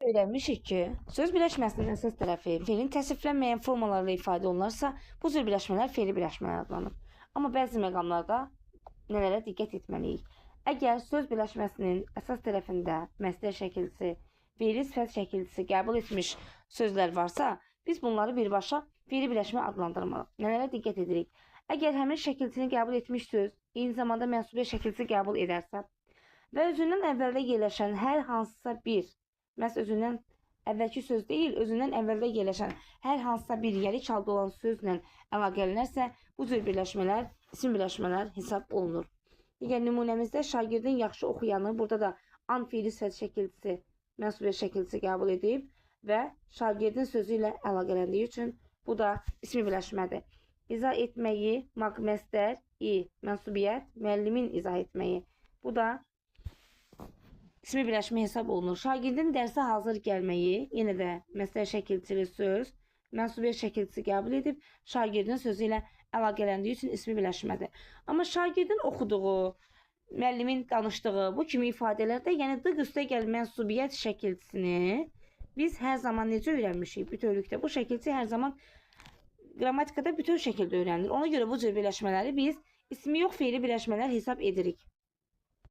Öyrənmişik ki, söz birləşməsinin əsas tərəfi feilin təsriflənməyən formalarla ifadə olunarsa, bu cür birləşmələr feili birləşmələr adlanır. Amma bəzi məqamlarda nələrə diqqət etməliyik? Əgər söz birləşməsinin əsas tərəfində məslər şəkilçisi, feili sifət şəkilçisi qəbul etmiş sözlər varsa, biz bunları birbaşa feili birləşmə adlandırmarıq. Nələrə diqqət edirik? Əgər həmin şəkilçini qəbul etmiş söz eyni zamanda mənsubiyyət şəkilçisi qəbul edərsə və özündən əvvəldə yerləşən hər hansısa bir, məhz özündən əvvəlki söz deyil, özündən əvvəldə yerləşən hər hansısa bir yəlik halda olan sözlə əlaqələnərsə, bu cür birləşmələr isim birləşmələr hesab olunur. Digər nümunəmizdə şagirdin yaxşı oxuyanı, burada da an feili sifət şəkilçisi, mənsubiyyət şəkilçisi qəbul edib və şagirdin sözü ilə əlaqələndiyi üçün bu da ismi birləşmədir. İzah etməyi, maq məstər, i, mənsubiyyət, müəllimin izah etməyi. Bu da ismi birləşmə hesab olunur. Şagirdin dərsə hazır gəlməyi, yenə də məstər şəkilçili söz, mənsubiyyət şəkilçisi qəbul edib, şagirdin sözü ilə əlaqələndiyi üçün ismi birləşmədir. Amma şagirdin oxuduğu, müəllimin danışdığı bu kimi ifadələrdə, yəni d üstə gəl mənsubiyyət şəkilçisini biz hər zaman necə öyrənmişik? Bütövlükdə bu şəkilçi hər zaman qrammatikada bütöv şəkildə öyrənilir. Ona görə bu cür birləşmələri biz ismi yox, feili birləşmələr hesab edirik.